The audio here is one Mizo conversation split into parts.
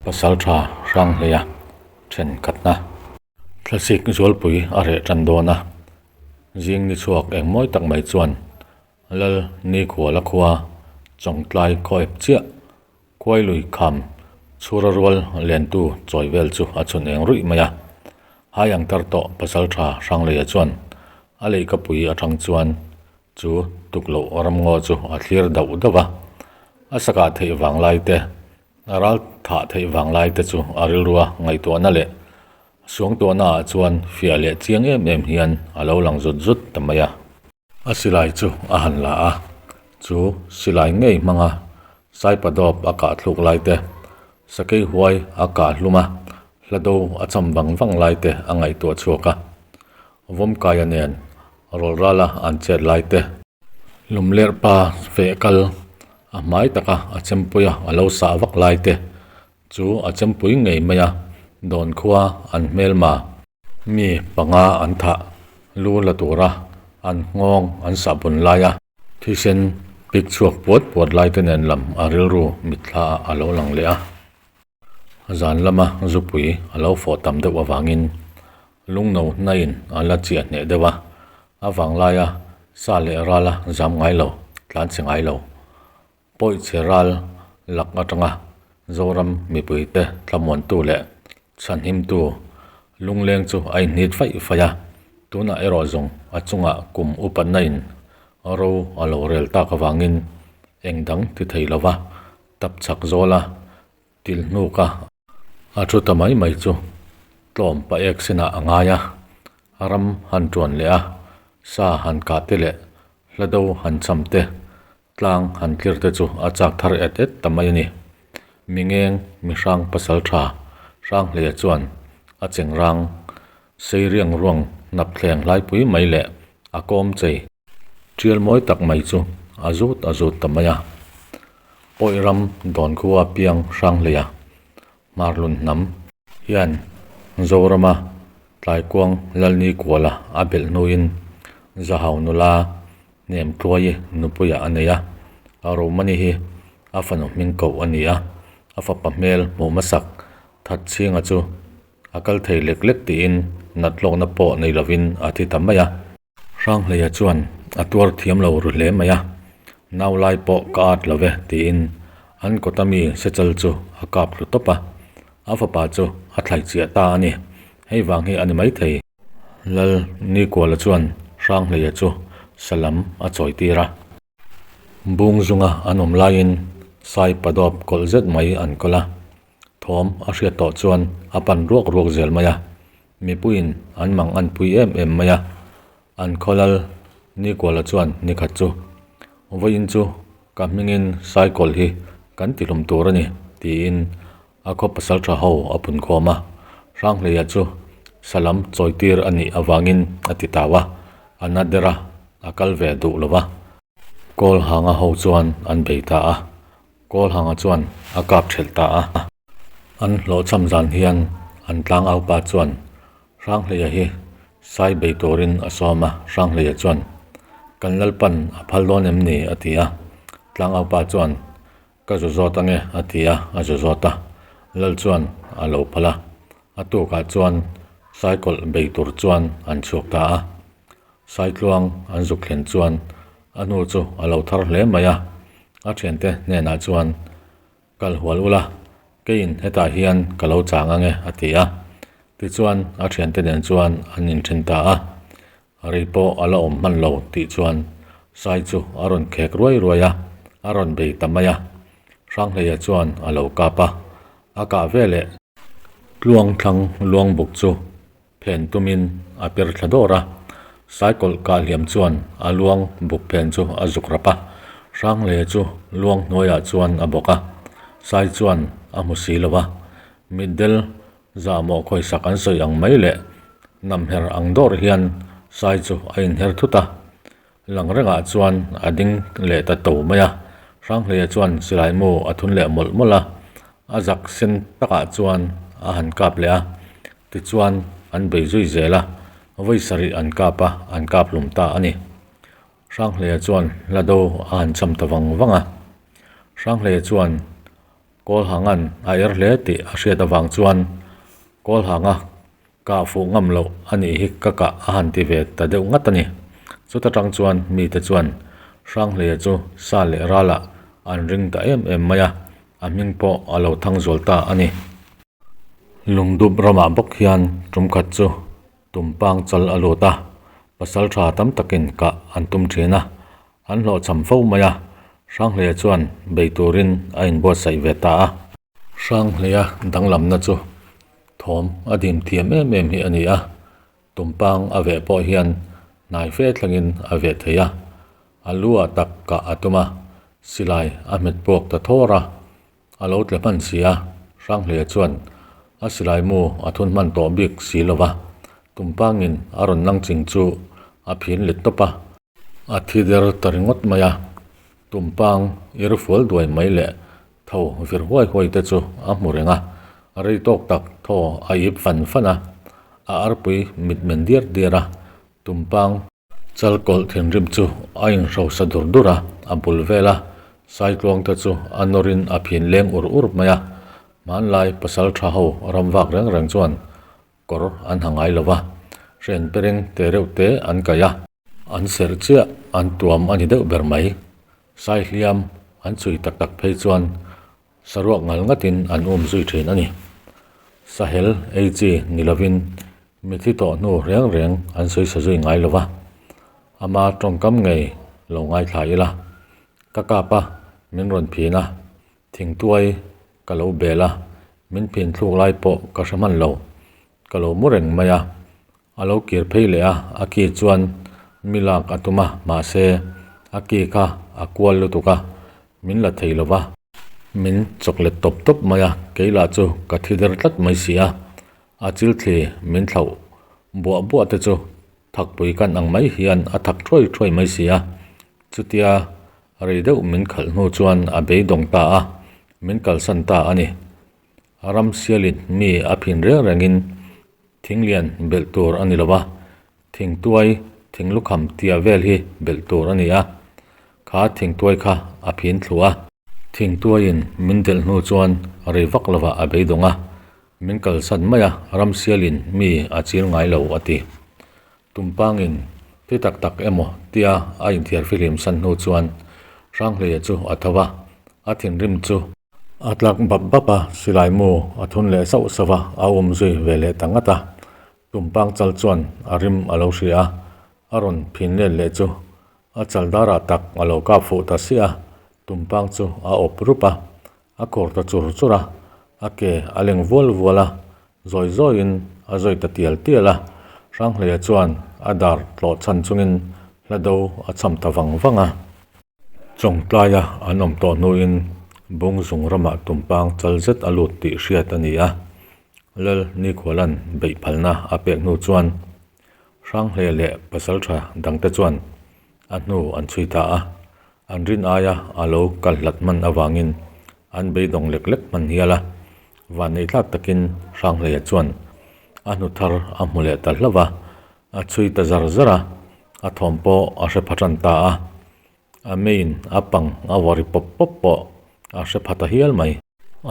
Pasaltha Hranghleia thenkhatna thlasik zualpui a reh tan dawn a, zing ni chhuak eng mawi tak mai chuan Lal Nikhuala khua Chawngtlai khaw ep chiah Khuailui kham chhura rual lentu chawi vel chu a chhun eng ruih mai a. Hai ang tar tawh Pasaltha Hranghleia chuan a leihkapui atang chuan Chu tukloh ramngaw chu a thlir dauh dauh a, a sakah theih vang lai te, a ral thah theih vang lai te chu a rilrua ngaihtuahna leh suangtuahna ah chuan fiah leh chiang em em hian a lo lang zut zut ta mai a. A silai chu a han la a, chu silai ngei hmanga Saipadawp a kah thluk lai te, Sakei huai a kah hlum a, hlado a cham vang vang lai te a ngaihtuah chhuak a. Vawmkaia nen rawl rala an chet lai te. Lumlerh pa feh kal a hmai taka a chempui a a lo sah vak lai te chu a chempui ngei mai a, dawn khua an hmelma. Mi panga an thah lu la tura an nghawng an sah bun lai a. Thisen pik chhuak puat puat lai te nen lam a rilru mitthla ah a lo lang leh a. Zan lama zupui a lo fawh tam deuh avangin lungno hnaiin a la chiah hneh deuh a, a vanglaia sa leh rala zam ngai lo, tlan chhe ngai lo. Pawi chhe ral lak atanga Zoram mipuite thlamuantu leh chhanhimtu lungleng chu a inhnit faih faih a, tunah erawh zawng a chungah kum upatna in ro a lo rel tak avangin engdang ti thei lova tap chak zawla Til hnuk a, a thu ta mai mai chu tlawm pa ek senah a ngai a, a ram han tuan leh a, sa han kah te leh hla do han cham te, tlang han tlir te chu a chak thar et et ta mai a ni. Mingeng mihrang pasal tha Hranghleia chuan a chengrang sei riang ruang hnap thleng hlaipui mai leh a kawm chei Tial mawi tak mai chu a zut a zut ta mai a. Pawi ram dawn khua piang Hranghleia, Hmarlun hnam, hian Zorama Tlaikuang Lalni kuala a belh hnuin Zahau nula hnem tluai nupuiah a nei a. A Romani hi a fanu hming koh a ni a, a fapa hmel hmuh hmasak Thatchhinga chu a kal thei lek lek tiin nat hlawkna pawh nei lovin a thi ta mai a. Hranghleia chuan a tuar thiam lo ru hle mai a, nau lai pawh ka at lo ve tiin an kawta mi sechal chu a kap thlu tawp a, a fapa chu a thlai chiah ta a ni. Hei vang hi a ni maithei. Lal Nikuala chuan Hranghleia chu salam a chawi tir a. Bung zunga an awm laiin sai padawp kawlh zet mai an kawl a, Thawm a hriat tawh chuan a pan ruak ruak zel mai a, mipuiin an mang an pui em em mai a. An khawlal Nikuala chuan nikhat chu, Vawiin chu ka hmingin cycle hi kan tihlum tur a ni, tiin a khaw pasal tha ho a pun khawm a. Hranghleia chu salam chawitir a nih avangin a ti tau a, a na der a, a kal ve duh lo va. Kawl hanga ho chuan an bei ta a, Kawlhanga chuan a kap thelh ta a. An hlawhchham zan hian an tlangaupa chuan Hranghleia hi sai bei turin a sawm a, Hranghleia chuan, Kan Lalpan a phal dawn em ni? a ti a. Tlangaupa chuan, Ka zu zawt ange a ti a, a zu zawt a. Lal chuan a lo phal a. A tukah chuan saikawlh bei tur chuan an chhuak ta a. Saitluang an zuk thlen chuan a hnu chu a lo thar hle mai a, a thiante hnenah chuan, Kal hual ula, keiin hetah hian ka lo chang ange a ti a. Tichuan a thiante nen chuan an inthen ta a, rei pawh a la awm hman lo tih chuan Sai chu a rawn khek ruai ruai a, a rawn bei ta mai a. Hranghleia chuan a lo kap a, a kah veleh tluang thlang luang buk chu Phen tumin a per thla dawr a, Saikawlh kah hliam chuan a luang buk phen chu a zuk rap a, Hrangle chu luang hnuaiah chuan a bawk a, Sai chuan a hmu si lo a, Mitdel zahmawh khawisak an sawi ang mai leh namher ang dawr hian Sai chu a inher thut a, Lang rengah chuan a ding leh ta to mai a, Hranghleia chuan silai mu a thun leh mawlh mawlh a, a zak sen takah chuan a han kap leh a, tichuan an bei zui zel a, vawi sarih an kap a, an kap hlum ta a ni. Hranghleia chuan hla do a han cham ta vang vang a, Hranghleia chuan. Kawlhanga'n a er hle tih a hriat avang chuan Kawlhanga kah fuh ngam loh a nih hi ka kah a han ti ve ta deuh ngat a ni. Chuta tang chuan mite chuan Hranghleia chu sa leh ralah an ring ta em em mai a, a hming pawh a lo thang zual ta a ni. Lungdup ramah bawk hian tum khat chu tumpang chal a lut a, pasal tha tam takin kah an tum thin a, an hlawhchham fo mai a, Hranghleia chuan bei turin a inbuatsaih ve ta a. Hranghleia danglamna chu thawm a dim thiam em em hi a ni a, tumpang a veh pawh hian hnai fe thlengin a veh thei a, a lu ah tak kah a tum a, silai a hmet puak ta thawr a. A lo tle hman si a, Hranghleia chuan a silai mu a thun hman tawh bik si lo va, Tumpangin a rawn nang ching chu a phin let tawp a. A thi der ta ringawt mai a, Tumpang ir fual duai mai leh tho vir huai huai te chu a hmu reng a, rei tawk tak thaw a ip fan fan a, a arpui mit men diar diar a, Tumpang. Chalkawlh thinrim chu a inhrosa dur dur a, a bul vel a, Saitluang te chu a nawrin a phin leng ur ur mai a. Hmanlai pasal tha ho ram vak reng reng chuan kawr an ha ngai lo va, hren pereng te reuh te an kaih a. An serh chiah an tuam a ni deuh ber mai. Saihliam an chhui tak tak phei chuan Saruak ngal ngatin an um zui thin a ni. Sahel ei chi ni lovin mithi tawh hnu reng reng an sawi sa zui ngai lo va, ama tawngkam ngei lo ngaithla ila, ka kap a, min rawn phin a, thingtuai ka lo bel a, min phin thluk lai pawh ka hre hman lo, ka lo mu reng mai a, A lo kir phei leh a, a ki chuan mi lak a tum a, mahse a ki kha a kual lutuk a, min la thei lo va. Min chawk let tawp tawp mai a, kei lah chu ka thi der tlat mai si a, a chil thli min thlauh buah buah te chu thakpui kan ang mai hian a thak thuai thuai mai si a, chutia rei deuh min khalh hnu chuan a beidawng ta a, min kalsan ta a ni. Ram sialin mi a phin reng rengin Thinglian belh tur a ni lo va, thingtuai thinglukham tia vel hi belh tur a ni a, kha thingtuai kha a phin thlu a. Thingtuaiin min delh hnu chuan rei vak lovah a beidawng a, min kalsan mai a, ramsialin mi a chil ngai lo a ti. Tumpangin thi tak tak emaw tia a inthiar fihlim san hnu chuan Hranghleia chu a tho va, a thinrim chu. A tlak bap bap a, silai mu a thun leh sauh sauh a, a um zui ve leh ta ngat a. Tumpang chal chuan a rim a lo hria a, a rawn phin let leh chu a chal darah tak a lo kap fuh ta siah a, tumpang chu a awp rup a, a khur ta chur chur a, a ke a leng vual vual a, zawi zawiin a zawi ta tial tial a, Hranghleia chuan a dar tlawh chhan chungin hla do a cham ta vang vang a. Chawngtlaia an awm tawh hnuin Bungzung ramah tumpang chal zet a lut tih hriat a ni a, Lal Nikhuala'n beih phalna a pek hnu chuan Hranghle leh pasaltha dangte chuan a hnu an chhui ta a, an rin aia a lo kal hlat hman avangin an beidawng lek lek hman hial a, vanneihthlak takin Hranghleia chuan a hnu thar a hmu leh ta hlauh a, A chhui ta zar zar a, a thawm pawh a hre pha tan ta a. A meiin a pang a vaw ri pawp pawp pawh a hre pha ta hial mai.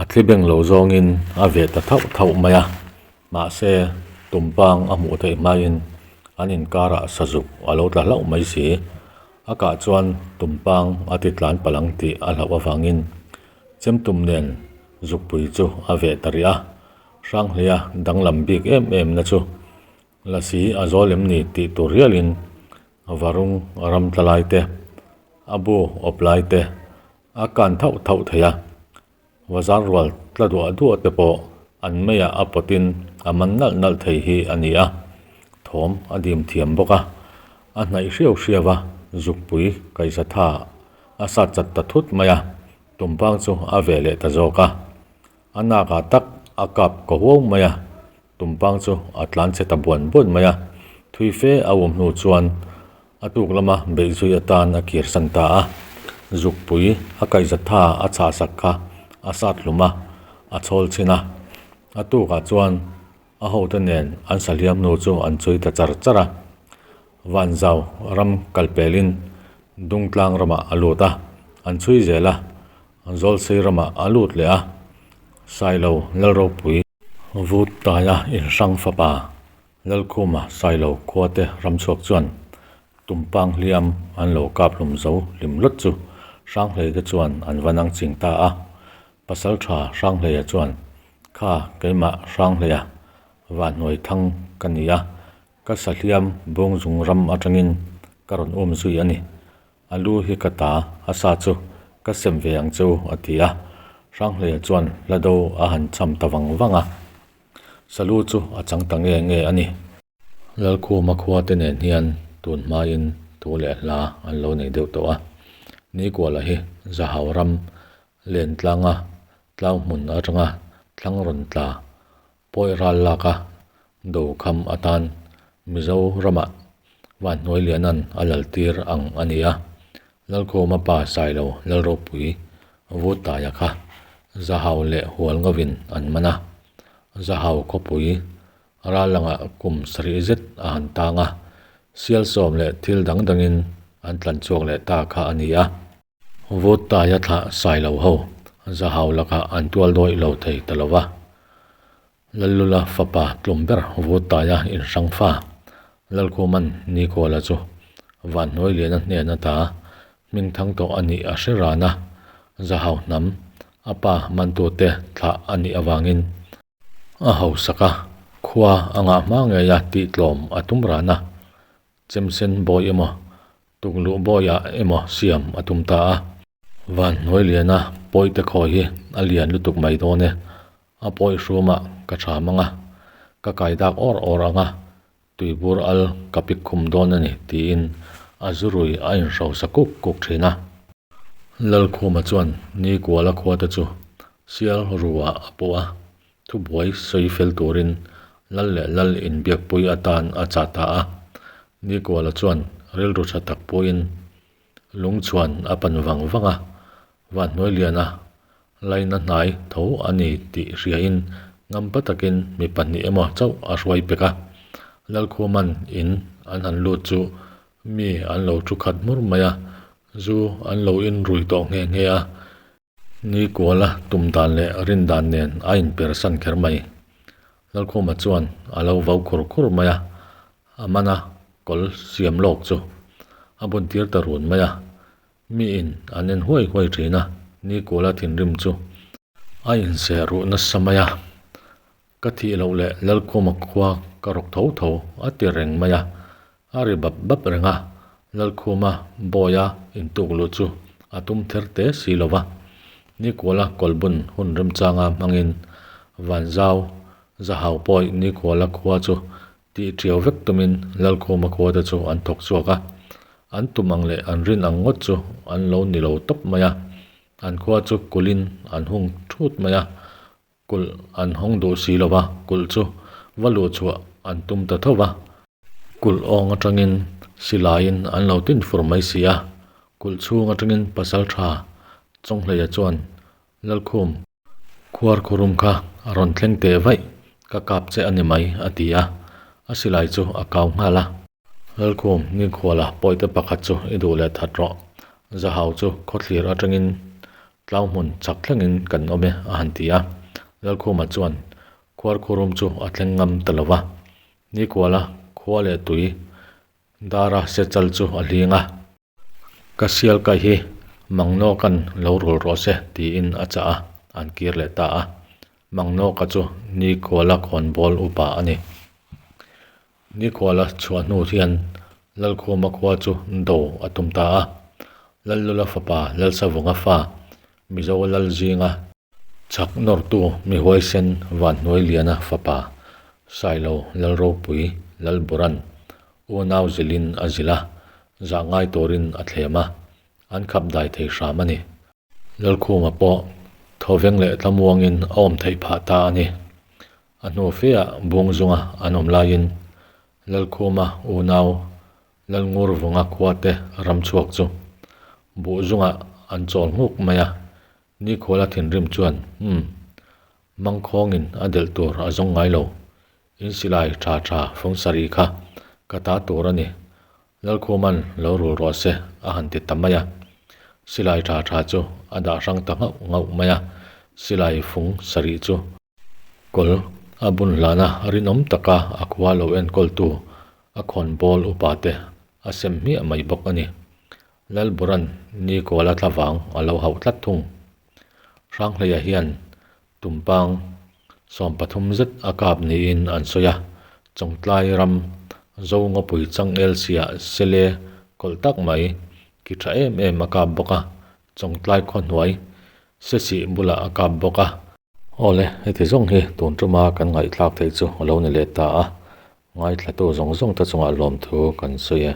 A thli beng lo zawngin a veh ta thauh thauh mai a, mahse tumpang a hmuh theih hmain an inkarah sazuk a lo tla hlauh mai si. A kah chuan tumpang a ti tlan palh ang tih a hlauh avangin chemtum nen zukpui chu a veh ta rih a. Hranghleia danglam bik em em na chu Lasi a zawl em ni tih tur rialin varung ram tla lai te, a bu awp lai te a kan thauh thauh thei a, vazar rual tla duah duah te pawh an meiah a pawtin a man nalh nalh thei hi a ni a, thawm a dim thiam bawk a, a hnaih hriau hriau a, zukpui kaihzatha a sat chat ta thut mai a, tumpang chu a ve leh ta zawk a. A nakah tak a kap ka huau mai a, tumpang chu a tlan chhe ta buan buan mai a, thui fe a um hnu chuan a tuk lama beih zui atan a kir san ta a, zukpui a kaihzatha a chhah sak kha a sat hlum a, a chhawl chhin a, a tukah chuan a hote nen an sahliam hnu chu an chhui ta char char a, Vanzau ram kalpelin Dungtlang ramah a lut a, an chhui zel a, Zawlsei ramah a lut leh a. Sailo Lalropui Vut Taia inhrang fapa Lalkhuma Sailo khuate ramchhuak chuan Tumpang hliam an lo kap hlum zo hlim lawt chu Hranghleite chuan an va nang ching ta a. Pasaltha Hranghleia chuan, Kha keimah Hranghleia Vanhnuai thang ka ni a, ka sahliam Bungzung ram atangin ka rawn um zui a ni. A lu hi ka ta, a sa chu ka sem ve ang che u, a ti a. Hranghleia chuan hla do a han cham ta vang vang a. Salu chu a chang ta nge nge a ni. Lalkhuma khua te nen hian tun hmain thu leh hla an lo nei deuh tawh a. Nikuala hi Zahau ram Lentlanga tlau hmun atanga thlang rawn tla pawi ral lak a do kham atan Mizo ramah Vanhnuai Lianan a lal tir ang a ni a. Lalkhuma pa Sailo Lalropui Vutaia kha Zahau leh Hualngovin an man a. Zahau khawpui Ral langah kum sarih zet a han tang a, sial sawm leh thil dang dangin an tlan chhuak leh ta kha a ni a. Vut taia thlah sai lo ho Zahau lakah an tual dawih lo thei ta lo va. Lallula fapa tlum ber vut taia inhrang fa Lalkhuman Nikuala chu Vanhnuai Liana hnen ata hming thang tawh a nih a hre ran a, Zahau hnam a pa mantute thlah a nih avangin A hausak a, khua a ngah hma ngei a tih tlawm a tum ran a, Chemsen bawi emaw, tukluh bawiah emaw siam a tum ta a. Van hnuai liana pawite khawi hi a lian lutuk mai dawn e, a pawi hrumah ka tham ang a, ka kai dak awr awr ang a, tuibur al ka pik khum dawn a ni tiin a zurui a inhrosa kuk kuk thin a. Lalkhuma chuan Nikuala khuate chu sial ruah a puh a, thubuai sawi fel turin lal leh lal inbiakpui atan a chah ta a. Nikuala chuan rilru tha tak puiin lungchhuan a pan vang vang a, Vanhnuailiana laina hnai tho a ni tih hriain ngampa takin mi pahnih emaw chauh a hruai pek a. Lalkhuman in an han lut chu Mi an lo thu khat hmur mai a, zu an lo in rui tawh nghe nghe a. Nikuala tum dan leh rin dan nen a inpersan kher mai. Lalkhuma chuan a lo vau khur khur mai a, a man a kawl siam lawk chu a bun tir ta run mai a. Mi in an en huai huai thin a, Nikuala thinrim chu a inseh ruh nasa mai a. Ka thih loh leh Lalkhuma khua ka rawk tho tho a ti reng mai a, a ri bap bap reng a, Lalkhuma bawia intuk luh chu a tum ther te si lo va. Nikuala kawlbun hun remchanga hmangin Vanzau Zahau pawi Nikuala khua chu tih tiau vek tumin Lalkhuma khua te chu an thawk chhuak a, an tum ang leh an rin ang ngawt chu an lo ni lo tawp mai a, an khua chu kulhin an hung thut mai a, Kulh an hawng duh si lo va, kulh chu va luh chhuah an tum ta tho va. Kulh awng atangin silaiin an lo tin fur mai si a, kulh chhung atangin pasal tha Chawnghleia chuan Lalkhum, khuar khurum kha a rawn thleng teh vaih, ka kap che a ni mai a ti a, a silai chu a kau nghal a. Lalkhum, Nikhuala pawite pakhat chu i duh leh that rawh. Zahau chu khawthlir atangin Tlau hmun chak thlengin kan awm e a han ti a. Lalkhuma chuan khuarkhurum chu a thleng ngam ta lo va. Nikuala khua leh tui dara sechal chu a hling a. Ka sial kai hi Mangnawka'n lo rul rawh se tiin a chah a, an kir leh ta a. Mangnawka chu Nikuala khawnbawl upa a ni. Nikhuala chhuah hnu hian Lalkhuma khua chu do a tum ta a. Lallula fapa Lalsavunga fa Mizo Lal zinga chhak nawrtu Mihuaisen Vanhnuailiana fapa Sailo Lalropui Lalburan unau zilhin a zilh a, zah ngai turin a thlem a, an khap dai thei hram a ni. Lalkhuma pawh thawveng leh tlamuangin a awm theih phah ta a ni. A hnu feah Bungzunga an awm laiin Lalkhuma unau Lalngurvunga khuate ram chhuak chu Buhzungah an chawl nghuk mai a, Nikhuala thinrim chuan, Umm, mangkhawngin a delh tur a zawng ngai lo, in silai tha tha fawng sarih kha ka ta tur a ni, Lalkhuman lo rul rawh se a han ti ta mai a. Silai tha tha chu a dah hrang ta nghauh nghauh mai a. Silai fung sarih chu kawlh a bun hlana rinawm taka a khua lo enkawltu a khawnbawl upate a sem hmiah mai bawk a ni. Lalburan Nikuala thlavang a lo hauh tlat thung. Hranghleia hian Tumpang 13 zet a kap niin an sawi a, Chawngtlai ram Zo ngawpui changel siah sele kawlh tak mai ki tha em em a kap bawk a, Chawngtlai khaw hnuai sesih bulah a kap bawk a. Awle, heti zawng hi tun tuma kan ngaihthlak theih chu a lo ni leh ta a, ngaithlatu zawng zawng te chungah lawmthu kan sawi e.